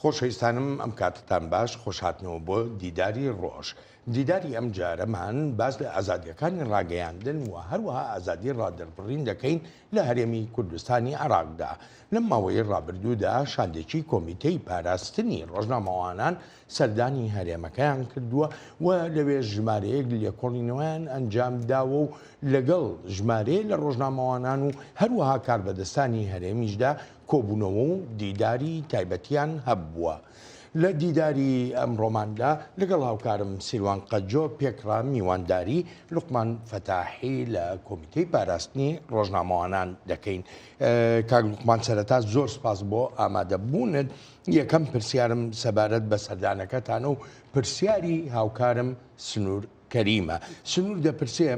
خۆشەویستانم ئەم کاتەتان باش خۆشهاتنەوە بۆ دیداری ڕۆژ دیداری ئەم جارەمان باس لە ئازادیەکانی ڕاگەیاندن و هەروەها ئازادی ڕادەربڕین دەکەین لە هەرێمی کوردستانی عێراقدا لەم ماوەی ڕابردوودا شاندێکی کۆمیتەی پاراستنی ڕۆژنامەوانان سەردانی هەرێمەکەیان کردووە و لەوێش ژمارەیەک لێکۆڵینەوەیان ئەنجام داوە و لەگەڵ ژمارەیە لە ڕۆژنامەوانان و هەروەها کاربەدەستانی هەرێمیشدا کۆبوونەوە و دیداری تایبەتیان هەبووە. لە دیداری ئەمڕۆماندا لەگەڵ هاوکارم سیروان قەجۆ پێکڕا میوانداری لوقمان فەتاحی لە کۆمیتەی پاراستنی ڕۆژنامەوانان دەکەین. کاک لوقمان سەرەتا زۆر سپاس بۆ ئامادەبوونت. یەکەم پرسیارم سەبارەت بە سەردانەکەتانە و پرسیاری هاوکارم سنوور کەریمە. سنوور دەپرسێ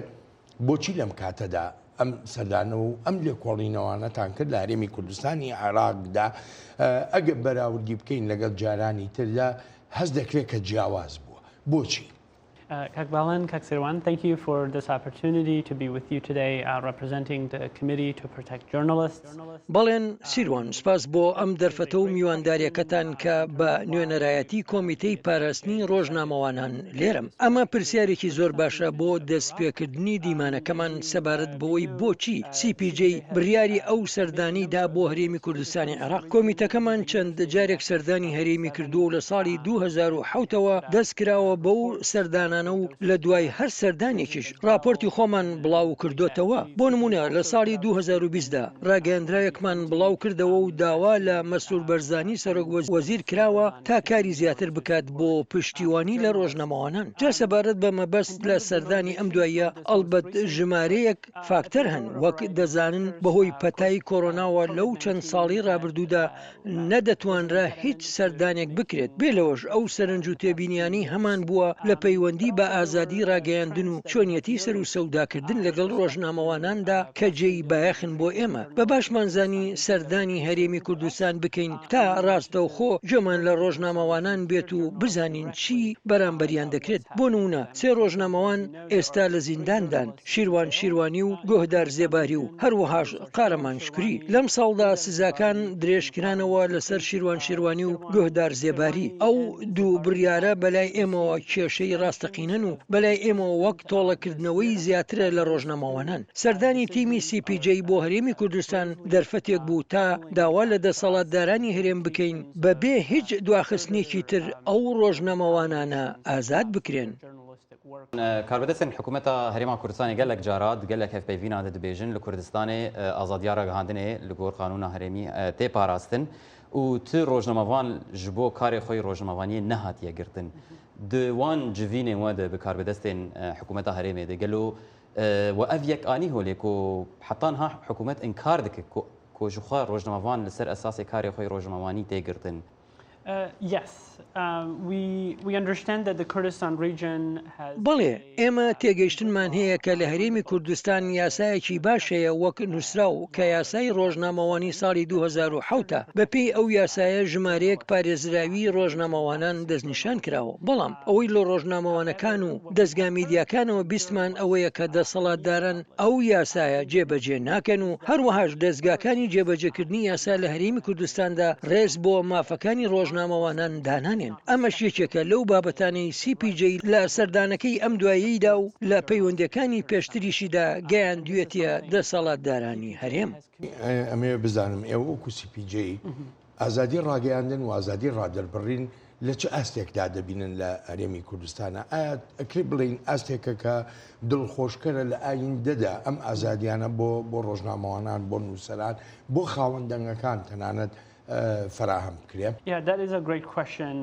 بۆچی لەم کاتەدا ئەم سەردانە و ئەم لێکۆڵینەوانەتان کرد لە هەرێمی کوردستانی عێراقدا ئەگەر بەراوردی بکەین لەگەڵ جارانی تردا هەست دەکرێت کە جیاواز بووە بۆچی؟ کاک Balen, کاک Sirwan, thank you for this opportunity to be with you today uh, representing the Committee to Protect Journalists. بەڵێن سیروان، سپاس بۆ ئەم دەرفەتە و میواندارییەکەتان کە بە نوێنەرایەتی کۆمیتەی پاراستنی ڕۆژنامەوانان لێرەم. ئەمە پرسیارێکی زۆر باشە بۆ دەستپێکردنی دیمانەکەمان سەبارەت بەوەی بۆچی سی پی جەی بڕیاری ئەو سەردانەی دا بۆ هەرێمی کوردستانی عێراق. کۆمیتەکەمان چەند جارێک سەردانی هەرێمی کردووە و لە ساڵی 2007 ەوە دەست کراوە بەو سەردانانە و لە دوای هەر سەردانێکیش ڕاپۆرتی خۆمان بڵاو کردۆتەوە. بۆ نموونە لە ساڵی 2020 دا ڕاگەیەندراوێکمان بڵاو کردەوە و داوا لە مەسرور بەرزانی سەرۆک وەزیر کراوە تا کاری زیاتر بکات بۆ پشتیوانی لە ڕۆژنامەوانان. جا سەبارەت بە مەبەست لە سەردانی ئەم دواییە ئەڵبەت ژمارەیەک فاکتەر هەن، وەک دەزانن بەهۆی پەتای کۆرۆناوە لەو چەند ساڵەی ڕابردوودا نەدەتوانرا هیچ سەردانێک بکرێت، بێ لەوەش ئەو سەرنج و تێبینیانەی هەمان بووە لە پەیوەندی بە ئازادی ڕاگەیاندن و چۆنیەتی سەروسەوداکردن لەگەڵ ڕۆژنامەواناندا کە جێی بایەخن بۆ ئێمە، بە باشمان زانی سەردانی هەرێمی کوردستان بکەین تا ڕاستەوخۆ گوێمان لە ڕۆژنامەوانان بێت و بزانین چی بەرامبەریان دەکرێت، بۆ نموونە سێ ڕۆژنامەوان ئێستا لە زینداندان، شیروان شیروانی و گۆهدار زێباری و هەروەهاش قارەمان شوکری. لەم ساڵدا سزاکان درێژکرانەوە لەسەر شیروان شیروانی و گۆهدار زێباری. ئەو دوو بڕیارە بەلای ئێمەوە کێشەی ڕاستەقینەن و بەلای ئێمەوە وەک تۆڵەکردنەوەی زیاترە لە ڕۆژنامەوانان. سەردانی تیمی سی پی جەی بۆ هەرێمی کوردستان دەرفەتێک بوو تا داوا لە دەسەڵاتدارانی هەرێم بکەین بەبێ هیچ دواخستنێکی تر ئەو ڕۆژنامەوانانە ئازاد بکرێن. Karbidestên hikûmeta Herêma Kurdistanê gelek cara di gelek hevpeyvînan de dibêjin li Kurdistanê azadiya ragihandinê li gor qanûna herêmî tê parastin û ti rojnamevan ji bo karê xwe yê rojnamevaniyê nehatiye girtin. Di wan civînên we de bi karbidestên hikûmeta herêmê de gelo we ev yek anî holê ku heta niha hikûmet inkar dike ku ji xwe rojnamevan li ser esasê karê xwe yê rojnamevanî tê girtin. بەڵێ، ئێمە تێگەیشتنمان هەیە کە لە هەرێمی کوردستان یاسایەکی باش هەیە وەک نووسراو کە یاسای ڕۆژنامەوانی ساڵی 2007 ە، بەپێی ئەو یاسایە ژمارەیەک پارێزراوی ڕۆژنامەوانان دەستنیشان کراوە، بەڵام ئەوەی لە ڕۆژنامەوانەکان و دەزگا میدیاکانەوە بیستمان ئەوەیە کە دەسەڵاتداران ئەو یاسایە جێبەجێ ناکەن و هەروەهاش دەزگاکانی جێبەجێکردنی یاسا لە هەرێمی کوردستاندا ڕێز بۆ مافەکانی ڕۆژنامەوانان دانانێن. ئەمەش یەکێکە لەو بابەتانەی سی پی جەی لە سەردانەکەی ئەم دواییەیدا و لە پەیوەندییەکانی پێشتریشیدا گەیاندویەتیە دەسەڵاتدارانی هەرێم. ئەمەوێ بزانم ئێوە وەکو سی پی جەی ئازادی ڕاگەیاندن و ئازادی ڕادەربڕین لە چ ئاستێکدا دەبینن لە هەرێمی کوردستانە؟ ئایا ئەکرێ بڵێین ئاستێکە کە دڵخۆشکەرە لە ئایندەدا ئەم ئازادیانە بۆ بۆ ڕۆژنامەوانان، بۆ نووسەران، بۆ خاوەن دەنگەکان تەنانەت فەراهەم بکرێ؟ Yeah, that is a great question.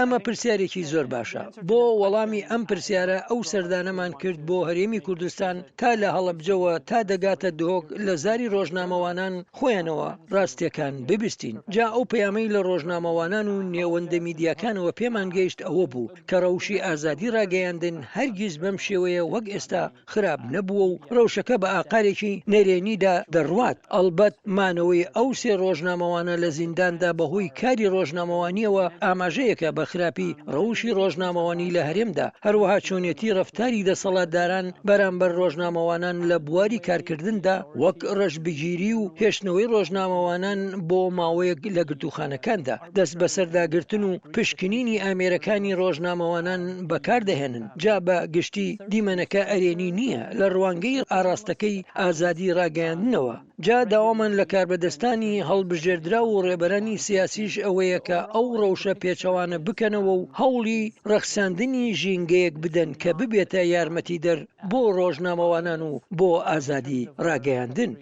ئەمە پرسیارێکی زۆر باشە. بۆ وەڵامی ئەم پرسیارە ئەو سەردانەمان کرد بۆ هەرێمی کوردستان تا لە هەڵەبجەوە تا دەگاتە دهۆک لە زاری ڕۆژنامەوانان خۆیانەوە ڕاستیەکان ببیستین. جا ئەو پەیامەی لە ڕۆژنامەوانان و نێوەندە میدیاکانەوە پێمان گەیشت ئەوە بوو کە ڕەوشی ئازادی ڕاگەیاندن هەرگیز بەم شێوەیە وەک ئێستا خراپ نەبووە و ڕەوشەکە بە ئاقارێکی نەرێنیدا دەڕوات، ئەڵبەت مانەوەی ئەو سێ ڕۆژنامەوانە لە زینداندا بەهۆی کاری ڕۆژنامەوانییەوە ئاماژەیەکە بە. خراپی ڕەوشی ڕۆژنامەوانی لە هەرێمدا، هەروەها چۆنیەتی ڕەفتاری دەسەڵاتداران بەرامبەر ڕۆژنامەوانان لە بواری کارکردندا، وەک ڕەشبگیری و هێشتنەوەی ڕۆژنامەوانان بۆ ماوەیەک لە گرتووخانەکاندا، دەستبەسەرداگرتن و پشکنینی ئامێرەکانی ڕۆژنامەوانان بەکاردەهێنن. جا بە گشتی دیمەنەکە ئەرێنی نییە لە ڕوانگەی ئاڕاستەکەی ئازادی ڕاگەیاندنەوە. جا داوامان لە کاربەدەستانی هەڵبژێردراو و ڕێبەرانی سیاسیش ئەوەیە کە ئەو ڕەوشە پێچەوانە بکەنەوە و هەوڵی ڕەخساندنی ژینگەیەک بدەن کە ببێتە یارمەتیدەر بۆ ڕۆژنامەوانان و بۆ ئازادی ڕاگەیاندن.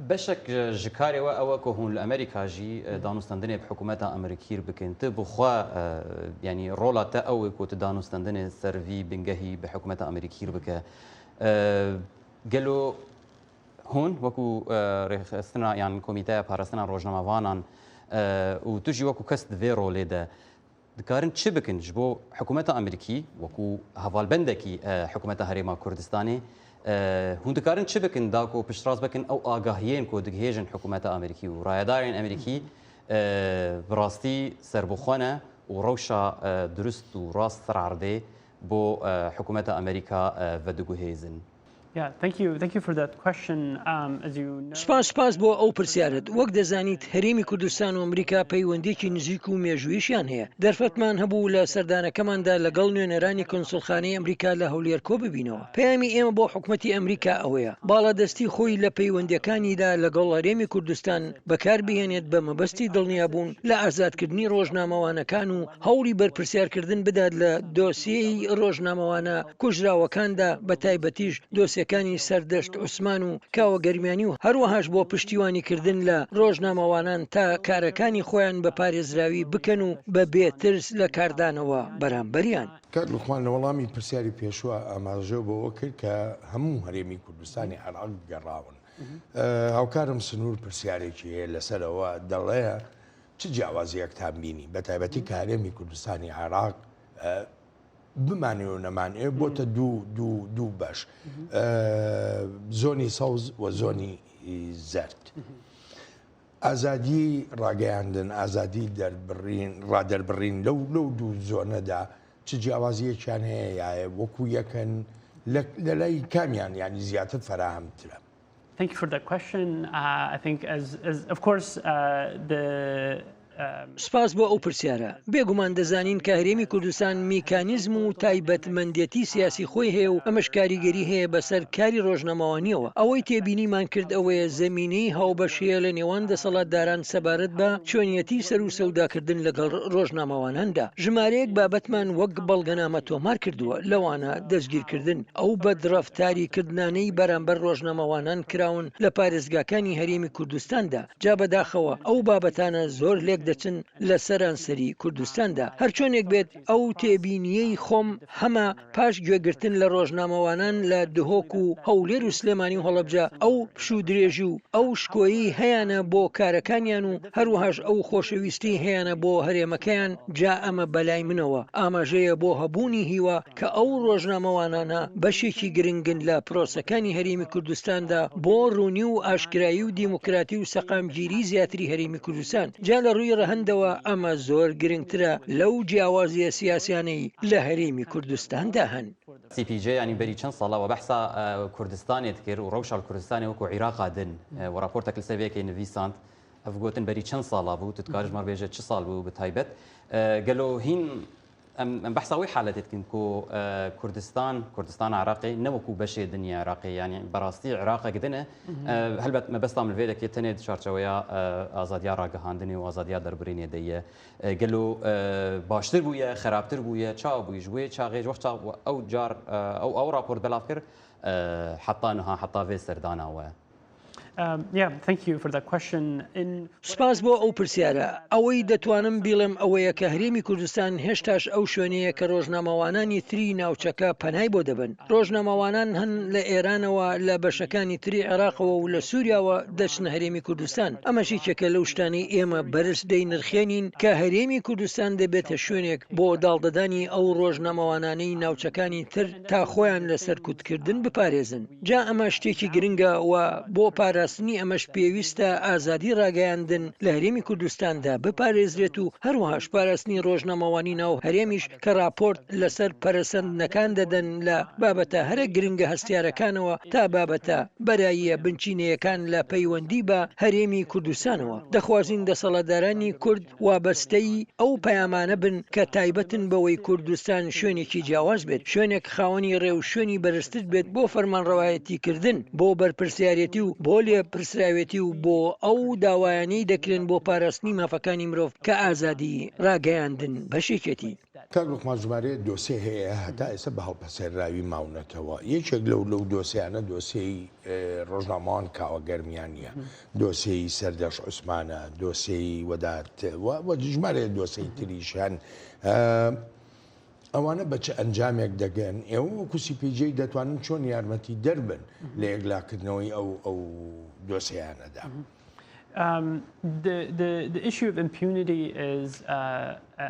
بەشەک ژ کارێ وە ئەوە کۆ هوون لە ئەمریکا ژی دانوستەندنێ ب حکوومەتا ئەمریکیر بکن ت بخوە یانی ڕۆلا تە ئەوێ کۆ ت دانوستەندنێ سەر ڤی بنگەهی ب حکوومەتا ئەمریکیر بکە گەلۆ هوون وەکوو رێکخستنا یان کۆمیتەیا پاراستنا ڕۆژنامەڤانان و تو ژی وەکوو کەس د ڤێ ڕۆلێ دە دکارن چ بکن ژ بۆ حکوومەتا ئەمریکی وەکوو هەڤالبەندەکی حکوومەتا هەرێما کوردستانێ هوون دکارن چ بکن داکۆ پشتڕاست بکن ئەو ئاگاهیێن کۆ دگهێژن حکوومەتا ئەمریکی و رایەدارێن ئەمریکی بڕاستی سەربخوەنە و ڕەوشا دروست و ڕاست سەر عەردێ بۆ حکوومەتا ئەمریکا ڤەدگوهێزن. سوپاس سوپاس بۆ ئەو پرسیارەت. وەک دەزانیت هەرێمی کوردستان و ئەمریکا پەیوەندییەکی نزیک و مێژووییشیان هەیە. دەرفەتمان هەبوو لە سەردانەکەماندا لەگەڵ نوێنەرانی کونسوڵخانەی ئەمریکا لە هەولێر کۆببینەوە. پەیامی ئێمە بۆ حکومەتی ئەمریکا ئەوەیە باڵادەستی خۆی لە پەیوەندییەکانیدا لەگەڵ هەرێمی کوردستان بەکاربهێنێت بە مەبەستی دڵنیابوون لە ئازادکردنی ڕۆژنامەوانەکان و هەوڵی بەرپرسیارکردن بدات لە دۆسیەی ڕۆژنامەوانە کوژراوەکاندا بەتایبەتیش دۆسیەکانی سەردەشت عوسمان و کاوە گەرمیانی و هەروەهاش بۆ پشتیوانیکردن لە ڕۆژنامەوانان تا کارەکانی خۆیان بە پارێزراوی بکەن و بە بێ ترس لە کاردانەوە بەرامبەریان. کاک لوقمان لە وەڵامی پرسیاری پێشووە ئاماژەو بەوە کرد کە هەموو هەرێمی کوردستانی عێراق گەڕاون. هاوکارم سنوور پرسیارێکی هەیە لەسەرەوە دەڵێ چ جیاوازییەکتان بینی بەتایبەتی کە هەرێمی کوردستانی عێراق بمانەوێ و نەمانەوێ بۆتە دوو دوو دوو بەش زۆنی سەوز و زۆنی زەرد. ئازادی ڕاگەیاندن ئازادی دەربڕین ڕادەربڕین لەو لەو دوو زۆنەدا چ جیاوازیەکیان هەیە یاە وەکو یەکەن لە لای کامیان ینی زیاتر فراهمترە. Thank you for that question. I think as, as of course the سوپاس بۆ ئەو پرسیارە. بێگومان دەزانین کە هەرێمی کوردستان میکانیزم و تایبەتمەندێتی سیاسی خۆی هەیە و ئەمەش کاریگەری هەیە بەسەر کاری ڕۆژنامەوانییەوە. ئەوەی تێبینیمان کرد ئەوەیە زەمینەی هاوبەش هەیە لە نێوان دەسەڵاتداران سەبارەت بە چۆنیەتی سەروسەوداکردن لەگەڵ ڕۆژنامەواناندا. ژمارەیەک بابەتمان وەک بەڵگەنامە تۆمار کردووە، لەوانە دەستگیرکردن، ئەو بەدڕەفتاری کردنانەی بەرامبەر ڕۆژنامەوانان کراون لە پارێزگاکانی هەرێمی کوردستاندا، جا بەداخەوە ئەو بابەتانە زۆر لێک دەچن لە سەرانسەری کوردستاندا. هەرچۆنێک بێت ئەو تێبینییەی خۆم هەمە پاش گوێگرتن لە ڕۆژنامەوانان لە دهۆک و هەولێر و سلێمانی و هەڵەبجە ئەو پشوودرێژی و ئەو شکۆیەی هەیانە بۆ کارەکانیان و هەروەهاش ئەو خۆشەویستیەی هەیانە بۆ هەرێمەکەیان جا ئەمە بەلای منەوە ئاماژەیە بۆ هەبوونی هیوا کە ئەو ڕۆژنامەوانانە بەشێکی گرنگن لە پرۆسەکانی هەرێمی کوردستاندا بۆ ڕوونی و ئاشکرایی و دیموکراتی و سەقامگیری زیاتری هەرێمی کوردستان جا لە ڕووی ڕەهەندەوە ئەمە زۆر گرنگترە لەو جیاوازیە سیاسیانەی لە هەرێمی کوردستاندا هەن. سی پی جێ یانی بەری چەند ساڵە وە بەحسا کوردستانێ دکرد و ڕەوشا کوردستانێ وەکو عیراقا دن وە ڕاپۆرتەک لەسەر وێکەی نڤیساند ئەڤ گۆتن بەری چەند ساڵا بوو تو دکارش مەڕ بێژە چ ساڵ بوو بتایبەت گەلۆ هین ئەم ئەم بەحسا وەی حالەتێ دکن کو کوردستان کوردستان عراقێ نە وەکو بەشێ دنیا عراقێ یانی بەڕاستی عراقێک دنە هەلبەت مەبەستا من ڤێ دەکێ تەنێ چوارچەوەیا ئازادیا ڕاگەهاندنێ و ئازادیا دەربرینێ دەیە گەلۆ باشتر بوویە خراپتر بوویە چاو بوویش وێ چاغێژ وەخت ئەو جار ئەو ئەو راپۆرت بەلاف کرد حتا نها حتا ڤێ سەرداناوە. سوپاس بۆ ئەو پرسیارە. ئەوەی دەتوانم بیڵێم ئەوەیە کە هەرێمی کوردستان هێشتاش ئەو شوێنەیە کە ڕۆژنامەوانانی تری ناوچەکە پەنای بۆ دەبەن. ڕۆژنامەوانان هەن لە ئێرانەوە، لە بەشەکانی تری عێراقەوە و لە سووریاوە دەچنە هەرێمی کوردستان. ئەمەش یەکێکە لەو شتانەی ئێمە بەرز دەینرخێنین کە هەرێمی کوردستان دەبێتە شوێنێک بۆ داڵدەدانی ئەو ڕۆژنامەوانانەی ناوچەکانی تر تا خۆیان لە سەرکوتکردن بپارێزن. جا ئەمە شتێکی گرنگە و بۆ پاراستنی. پاراستنی ئەمەش پێویستە ئازادی ڕاگەیاندن لە هەرێمی کوردستاندا بپارێزرێت و هەروەهاش پاراستنی ڕۆژنامەوانی ناو هەرێمیش کە ڕاپۆرت لەسەر پەرەسەندنەکان دەدەن لە بابەتە هەرە گرنگە هەستیارەکانەوە تا بابەتە بەراییە بنچینەیەکان لە پەیوەندی بە هەرێمی کوردستانەوە. دەخوازین دەسەڵاتدارانی کورد وابەستەی ئەو پەیامانە بن کە تایبەتن بەوەی کوردستان شوێنێکی جیاواز بێت، شوێنێک خاوەنی ڕێوشوێنی بەرزتر بێت بۆ فەرمانڕەوایەتیکردن، بۆ بەرپرسیارێتی و بۆ لێپرسراوێتی و بۆ ئەو داوایانەی دەکرێن بۆ پاراستنی مافەکانی مرۆڤ کە ئازادی ڕاگەیاندن بەشێکێتی. کاک لوقمان ژمارەیەک دۆسێ هەیە هەتا ئێستا بە هەڵپەسێرراوی ماونەتەوە، یەکێک لەو لەو دۆسیانە دۆسێی ڕۆژنامەوان کاوە گەرمیانییە، دۆسێی سەردەشت عوسمانە، دۆسێی وەدات و ژمارەیەک دۆسێی تریش هەن. ئەوانە بە چ ئەنجامێک دەگەن؟ ئێوە وەکو CPJ دەتوانن چۆن یارمەتیدەر بن لە یەکلاکردنەوەی ئەو ئەو دۆسێیانەدا؟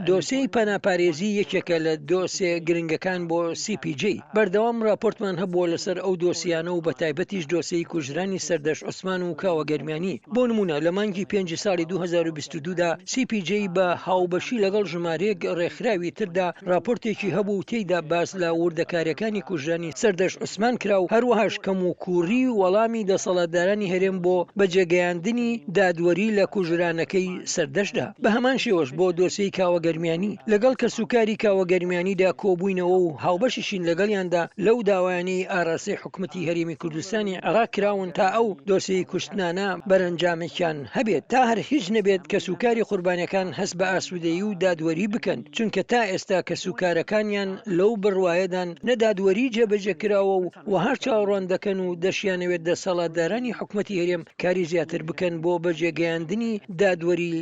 دۆسێی پەناپارێزی یەکێکە لە دۆسێ گرنگەکان بۆ CPJ. بەردەوام راپۆرتمان هەبووە لەسەر ئەو دۆسیانە و بەتایبەتیش دۆسێی کوژرانی سەردەشت عوسمان و کاوە گەرمیانی. بۆ نموونە لە مانگی پێنجی ساڵی 2022 دا CPJ بە هاوبەشی لەگەڵ ژمارەیەک رێکخراوی تردا راپۆرتێکی هەبوو و تێیدا باس لە وردەکارییەکانی کوژرانی سەردەشت عوسمان کرا و هەروەهاش کەموکووڕی وەڵامی دەسەڵاتدارانی هەرێم بۆ بەجێگەیاندنی دادوەری لە کوژرانەکەی سەردەشتدا. بە هەمان شێوەش بۆ دۆسێی کاوە گەرمیانی، لەگەڵ کەسوکاری کاوە گەرمیانیدا کۆبووینەوە و هاوبەشیشین لەگەڵیاندا لەو داوایانەی ئاراستەی حکومەتی هەرێمی کوردستانی عێراق کراون تا ئەو دۆسێی کوشتنانە بەرەنجامێکیان هەبێت تا هەر هیچ نەبێت کەسوکاری قوربانیەکان هەست بە ئاسوودەیی و دادوەری بکەن چونکە تا ئێستا کەسوکارەکانیان لەو بڕوایەدان نە دادوەری جێبەجێ کراوە و وەها چاوەڕوان دەکەن و دەشیانەوێت دەسەڵاتدارانی حکومەتی هەرێم کاری زیاتر بکەن بۆ بەجێگەیاندنی دادوەری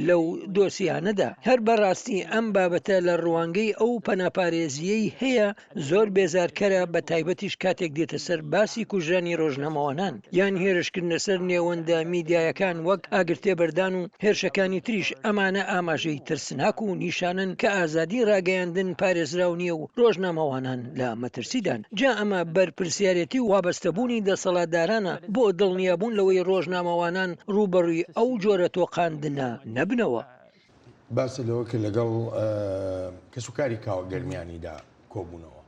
لەو دۆسیانەدا. هەر بەڕاستی ئەم بابەتە لە ڕوانگەی ئەو پەناپارێزییەی هەیە زۆر بێزارکەرە بە تایبەتیش کاتێک دێتە سەر باسی کوژرانی ڕۆژنامەوانان یان هێرشکردنە سەر نێوەندە میدیایەکان وەک ئاگرتێبەردان و هێرشەکانی تریش ئەمانە ئاماژەی ترسناک و نیشانەن کە ئازادی ڕاگەیاندن پارێزراو نییە و ڕۆژنامەوانان لە مەترسیدان جا ئەمە بەرپرسیارێتی و وابەستەبوونی دەسەڵاتدارانە بۆ دڵنیابوون لەوەی ڕۆژنامەوانان ڕووبەڕووی ئەو جۆرە تۆقاندنە نەبنەوە. باست لەوە کرد لەگەڵ کەسوکاری کاوە گەرمیانیدا کۆبوونەوە،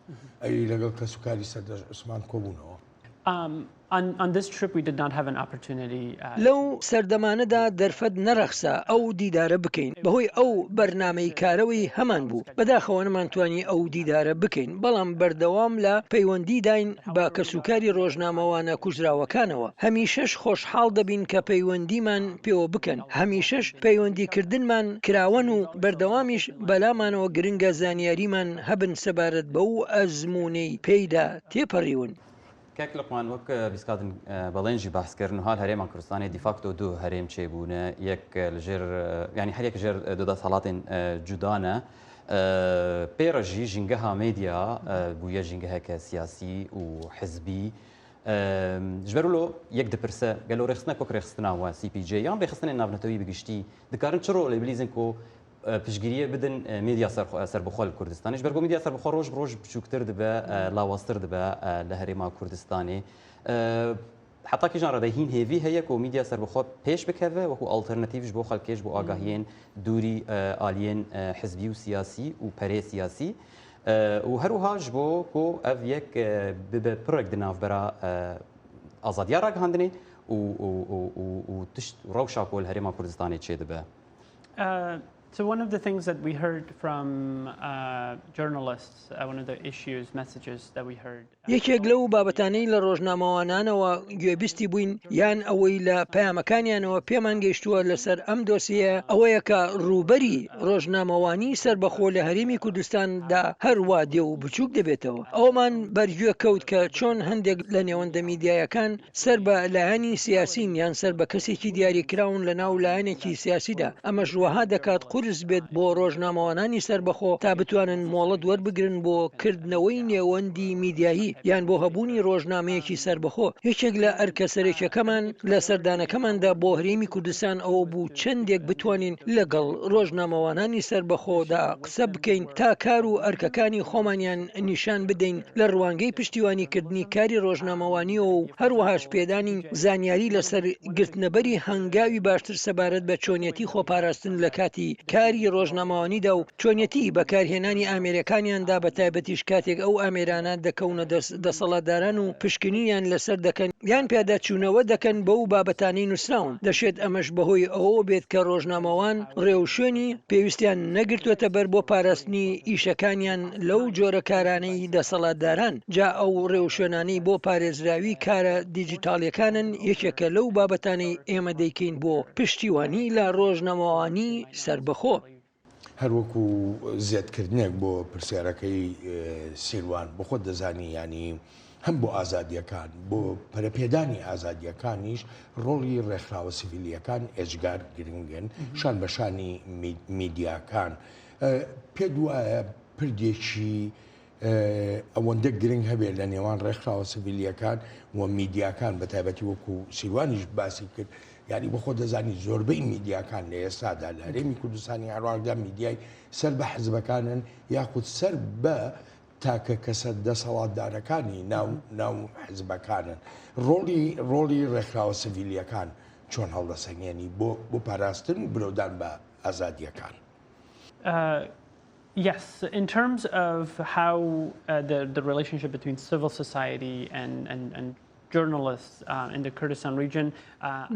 ئەی لەگەڵ کەسوکاری سەردەشت عوسمان کۆبوونەوە؟ لەو سەردەمانەدا دەرفەت نەڕەخسا ئەو دیدارە بکەین، بەهۆی ئەو بەرنامەی کارەوەی هەمانبوو، بەداخەوە نەمانتوانی ئەو دیدارە بکەین، بەڵام بەردەوام لە پەیوەندیداین بە کەسوکاری ڕۆژنامەوانە کوژراوەکانەوە، هەمیشەش خۆشحاڵ دەبین کە پەیوەندیمان پێوە بکەن، هەمیشەش پەیوەندیکردنمان کراوەن و بەردەوامیش بەلامانەوە گرنگە زانیاریمان هەبن سەبارەت بەو ئەزموونەی پێیدا تێپەڕیون. کاک لوقمان وەک بیسکادن بەڵێن ژی بەحس کرد نوها هەرێما کوردستانێ دیفاکتۆ دو هەرێم چێ بوونە یەک لەژێر یانی هەر یەک ژێر دو دەسەڵاتێن جودانە پێ ڕە ژی ژینگەها مێدیا بوویە ژینگەهەکە سیاسی و حزبی ji ber wilo yek dipirse gelo rêxistinek wek rêxistina we CPJ yan rêxistinên navnetewî bi giştî dikarin çi rolê bilîzin ku piştgiriyê bidin medya serbixwe li Kurdistanê ji ber ku medya serbixwe roj bi roj biçûktir dibe lawaztir dibe li herêma Kurdistanê heta kîjan re de hîn hêvî heye ku medya serbixwe pêş bikeve wekû alternatîf ji bo xelkê ji bo agahiyên dûrî aliyên hizbî û siyasî û perê siyasî û her wiha ji bo ku ev yek bibe pirek di navbera azadiya ragihandinê û tişt rewşa ku li Herêma Kurdistanê çêdibe. So one of the things that we heard from uh, journalists, uh, one of the issues, messages that we heard. یەکێک لەو بابەتانەی لە ڕۆژنامەوانانەوە گوێبیستی بووین یان ئەوەی لە پەیامەکانیانەوە پێمان گەیشتووە لەسەر ئەم دۆسیەیە ئەوەیە کە ڕووبەری ڕۆژنامەوانی سەربەخۆ لە هەرێمی کوردستاندا هەر وا دێ و بچووک دەبێتەوە. ئەوەمان بەرگوێ کەوت کە چۆن هەندێک لە نێوەندە میدیایەکان سەر بە لایەنی سیاسین یان سەر بە کەسێکی دیاریکراون لە ناو لایەنێکی سیاسیدا، ئەمەش وەها دەکات قورس. قورس بێت بۆ ڕۆژنامەوانانی سەربەخۆ تا بتوانن مۆڵەت وەربگرن بۆ کردنەوەی نێوەندی میدیایی یان بۆ هەبوونی ڕۆژنامەیەکی سەربەخۆ. یەکێک لە ئەرکە سەرەکیەکەمان لە سەردانەکەماندا بۆ هەرێمی کوردستان ئەوە بوو چەندێک بتوانین لەگەڵ ڕۆژنامەوانانی سەربەخۆدا قسە بکەین تا کار و ئەرکەکانی خۆمانیان نیشان بدەین لە ڕوانگەی پشتیوانیکردنی کاری ڕۆژنامەوانییەوە و هەروەهاش پێدانی زانیاری لەسەر گرتنەبەری هەنگاوی باشتر سەبارەت بە چۆنیەتی خۆپاراستن لە کاتی کاری ڕۆژنامەوانیدا و چۆنیەتی بەکارهێنانی ئامێرەکانیاندا بەتایبەتیش کاتێک ئەو ئامێرانە دەکەونە دەست دەسەڵاتداران و پشکنینیان لەسەر دەکەن یان پیاداچوونەوە دەکەن بەو بابەتانەی نووسراون، دەشێت ئەمەش بەهۆی ئەوەوە بێت کە ڕۆژنامەوان ڕێوشوێنی پێویستیان نەگرتووەتە بەر بۆ پاراستنی ئیشەکانیان لەو جۆرە کارانەی دەسەڵاتداران، جا ئەو ڕێوشوێنانەی بۆ پارێزراوی کارە دیجیتاڵیەکانن یەکێکە لەو بابەتانەی ئێمە دەیکەین بۆ پشتیوانی لە ڕۆژنامەوانی سەربەخۆ. هەر وەکو زێدکردنێک بۆ پرسیارەکەی سیروان، بۆ خۆت دەزانی یانی هەم بۆ ئازادییەکان، بۆ پەرەپێدانی ئازادییەکانیش ڕۆڵی ڕێکخراوە سیڤیلییەکان ئێجگار گرنگن، شان بە شانی میدیاکان. پێت وایە پردێکی ئەوەندە گرنگ هەبێت لە نێوان ڕێکخراوە سڤیلییەکان و میدیاکان بە تایبەتی وەکو سیروانیش باسی کرد یاری بە خۆ دەزانی زۆربەی میدیاکان لە ئێستادا لە هەرێمی کوردستانی عێراقدا میدیای سەر بە حزبەکانن یاخود سەر بە تاکە کەسە دەسەڵاتدارەکانی ناو ناو حزبەکانن ڕۆڵی ڕۆڵی ڕێکخراوە سڤیلییەکان چۆن هەڵدەسەنگێنی بۆ بۆ پاراستن و برەودان بە ئازادییەکان؟ Yes, in terms of how the the relationship between civil society and and and journalists in the Kurdistan region.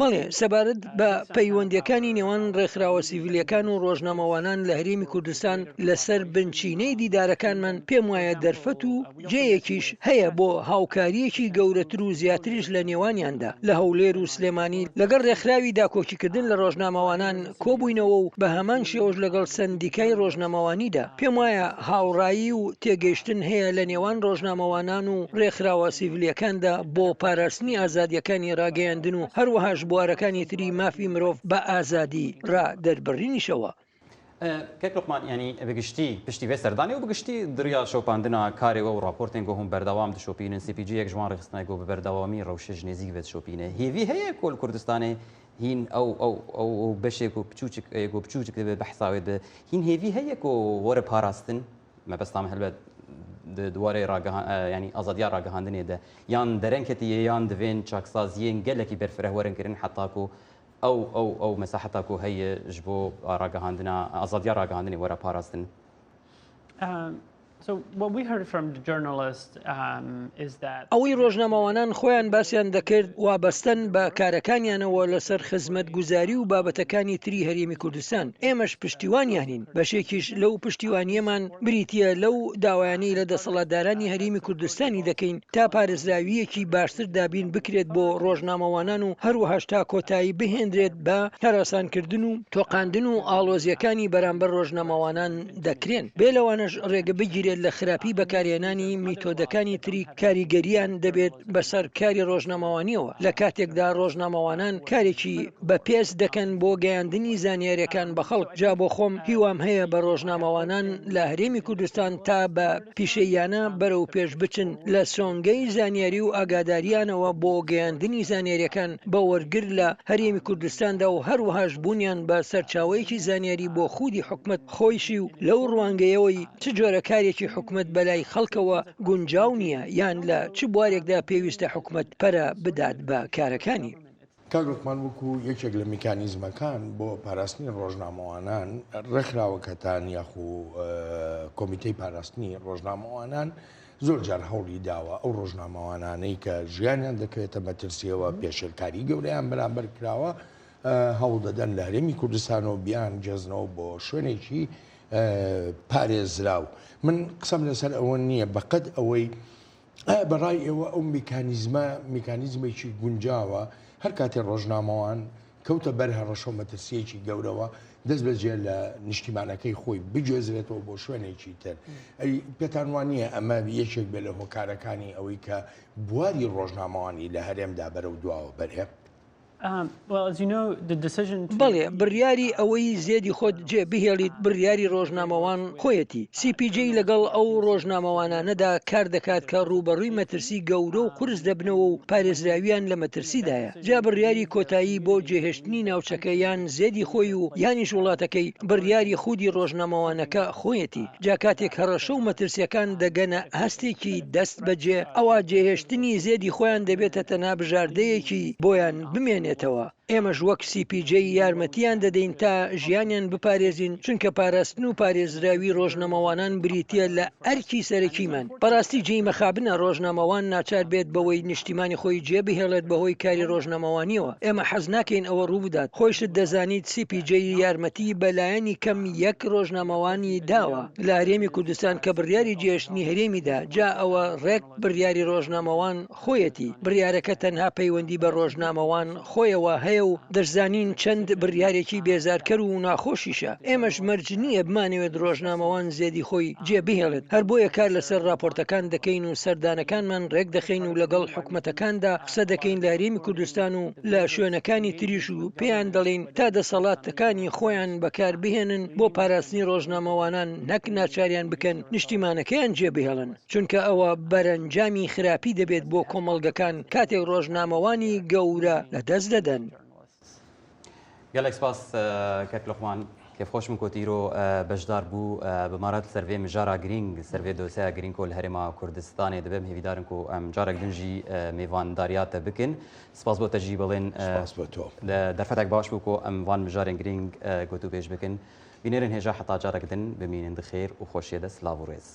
بەڵێ، سەبارەت بە پەیوەندییەکانی نێوان ڕێکخراوە سیڤیلییەکان و ڕۆژنامەوانان لە هەرێمی کوردستان لەسەر بنچینەی دیدارەکانمان پێم وایە دەرفەت و جێیەکیش هەیە بۆ هاوکارییەکی گەورەتر و زیاتریش لە نێوانیاندا. لە هەولێر و سلێمانی لەگەڵ ڕێکخراوی داکۆکیکردن لە ڕۆژنامەوانان کۆبووینەوە و بە هەمان شێوەش لەگەڵ سەندیکای ڕۆژنامەوانیدا. پێموایە هاوڕایی و تێگەیشتن هەیە لە نێوان ڕۆژنامەوانان و ڕێکخراوە سیڤلییەکاندا بۆ پاراستنی ئازادییەکانی ڕاگەیاندن و هەروەهاش بوارەکانی تری مافی مرۆڤ بە ئازادی ڕادەربڕینیشەوە. کاک لوقمان یانی بە گشتی پشتی ڤێ سەردانێ و بە گشتی دڕیا شۆپاندنا کارێ وە و ڕاپۆرتێن گۆ هوون بەردەوام دشۆپینن سی پی جی یەک ژوان ڕێخستنای گۆ بە بەردەوامی ڕەوشێ ژ نێزیک ڤێ دشۆپینێ هێڤی هەیە کۆ ل کوردستانێ هین ئەو ئەو ئەو ئەو بەشێ گۆ بچووچک گۆ بچووچک دبێ بەحساوێ دبێ هین هێڤی هەیە کۆ وەرە پاراستن مەبەستام هەلبەت دوارەی ڕاگەهان یانی ئازادیا ڕاگەهاندنێ دە یان دەرەنگ کەتیە یان دڤێن چاکسازیێن گەلەکی بەرفرەه وەرن کرن حەتا کو ئەو ئەو ئەو مەساحەتا کو هەیە ژ بۆ ڕاگەهاندنا ئازادیا ڕاگەهاندنێ وەرە پاراستن. ئەوەی ڕۆژنامەوانان خۆیان باسیان دەکرد وابەستەن بە کارەکانیانەوە لەسەر خزمەتگوزاری و بابەتەکانی تری هەرێمی کوردستان، ئێمەش پشتیوانیانین، بەشێکیش لەو پشتیوانییەمان بریتییە لەو داوایانەی لە دەسەڵاتدارانی هەرێمی کوردستانی دەکەین تا پارێزراوییەکی باشتر دابین بکرێت بۆ ڕۆژنامەوانان و هەروەهاش تا کۆتایی بهێنرێت بە هەراسانکردن و تۆقاندن و ئاڵۆزییەکانی بەرامبەر ڕۆژنامەوانان دەکرێن، بێ لەوانەش ڕێگە بگیرێت لە خراپی بەکارهێنانی میتۆدەکانی تری کاریگەرییان دەبێت بەسەر کاری ڕۆژنامەوانییەوە، لە کاتێکدا ڕۆژنامەوانان کارێکی بەپێز دەکەن بۆ گەیاندنی زانیارییەکان بە خەڵک، جا بۆ خۆم هیوام هەیە بە ڕۆژنامەوانان لە هەرێمی کوردستان تا بە پیشەییانە بەرەو پێش بچن لە سۆنگەی زانیاری و ئاگادارییانەوە بۆ گەیاندنی زانیارییەکان بە وەرگر لە هەرێمی کوردستاندا و هەروەهاش بوونیان بە سەرچاوەیەکی زانیاری بۆ خودی حکومەت خۆیشی و لەو ڕوانگەیەوەی چ جۆرە کارێکی حکومەت بەلای خەڵکەوە گونجاو نییە یان لە چ بوارێکدا پێویستە حکومەت پەرە بدات بە کارەکانی. کاک لوقمان وەکو یەکێک لە میکانیزمەکان بۆ پاراستنی ڕۆژنامەوانان ڕێکخراوەکەتان یاخو کۆمیتەی پاراستنی ڕۆژنامەوانان زۆر جار هەوڵی داوە ئەو ڕۆژنامەوانانەی کە ژیانیان دەکەوێتە مەترسیەوە پێشێلکاری گەورەیان بەرامبەر کراوە هەوڵ دەدەن لە هەرێمی کوردستانەوە بیان گێزنەوە بۆ شوێنێکی پارێزراو من قسەم لەسەر ئەوە نییە بەقەد ئەوەی ئایا بە ڕای ئێوە ئەو میکانیزمە میکانیزمێکی گونجاوە هەر کاتێ ڕۆژنامەوان کەوتە بەر هەڕەشە و مەترسییەکی گەورەوە دەست بەجێ لە نیشتیمانەکەی خۆی بگوێزرێتەوە بۆ شوێنێکی تر ئەی پێتان وا نییە ئەمە یەکێک بێ لە هۆکارەکانی ئەوەی کە بواری ڕۆژنامەوانی لە هەرێمدا بەرەو دواوە بەرێ؟ بەڵێ، بڕیاری ئەوەی زێدی خۆت جێ بهێڵیت بڕیاری ڕۆژنامەوان خۆیەتی. سی پی جەی لەگەڵ ئەو ڕۆژنامەوانانەدا کار دەکات کە ڕووبەڕووی مەترسی گەورە و قورس دەبنەوە و پارێزراوییان لە مەترسیدایە. جا بڕیاری کۆتایی بۆ جێهێشتنی ناوچەکە یان زێدی خۆی و یانیش وڵاتەکەی بڕیاری خودی ڕۆژنامەوانەکە خۆیەتی. جا کاتێک هەڕەشە و مەترسیەکان دەگەنە ئاستێکی دەست بەجێ ئەوا جێهێشتنی زێدی خۆیان دەبێتە تەنها بژاردەیەکی بۆیان بمێنێتەوە، ئێمەش وەک سی پی جەی یارمەتیان دەدەین تا ژیانیان بپارێزین چونکە پاراستن و پارێزراوی ڕۆژنامەوانان بریتیە لە ئەرکی سەرەکیمان، بەڕاستی جێی مەخابنە ڕۆژنامەوان ناچار بێت بەوەی نیشتیمانی خۆی جێ بهێڵێت بەهۆی کاری ڕۆژنامەوانیەوە، ئێمە حەز ناکەین ئەوە ڕووبدات، خۆیشت دەزانیت سی پی جەی یارمەتی بە لایەنی کەم یەک ڕۆژنامەوانی داوە لە هەرێمی کوردستان کە بڕیاری جێهێشتنی هەرێمی دا، جا ئەوە ڕێک بڕیاری ڕۆژنامەوان خۆیەتی، بڕیارەکە تەنها پەیوەندی بە ڕۆژنامەوان خۆیەوە هەیە و دەشزانین چەند بڕیارێکی بێزارکەر و ناخۆشیشە، ئێمەش مەرج نییە بمانەوێت ڕۆژنامەوان زێدی خۆی جێ بهێڵێت، هەر بۆیە کار لەسەر ڕاپۆرتەکان دەکەین و سەردانەکانمان ڕێکدەخەین و لەگەڵ حکومەتەکاندا قسە دەکەین لە هەرێمی کوردستان و لە شوێنەکانی تریش و پێیان دەڵێین تا دەسەڵاتەکانی خۆیان بەکار بهێنن بۆ پاراستنی ڕۆژنامەوانان نەک ناچاریان بکەن نیشتیمانەکەیان جێ بهێڵن. چونکە ئەوە بەرەنجامی خراپی دەبێت بۆ کۆمەڵگەکان کاتێک ڕۆژنامەوانی گەورە لەدەست دەدەن. گەلێک سپاس کاک لوقمان کێفخۆشم کۆ تیرۆ بەشدار بوو بە مارات سەر ڤێ مژارا گرینگ سەر ڤێ دۆسیا گرینگ کۆ لە هەرێما کوردستانێ دەبێم هێویدارن کو ئەم جارێک دنژی مێڤانداریا تە بکن سپاس بۆ تەژی بەڵێن سپاس بۆ تۆ دەرفەتێک باش بوو کۆ ئەم ڤان مژارێن گرینگ گۆتوبێژ بکن بینەرن هێژا حەتا جارێک دن بمینن دخێر و خۆشیە دە سلاڤ و ڕێز.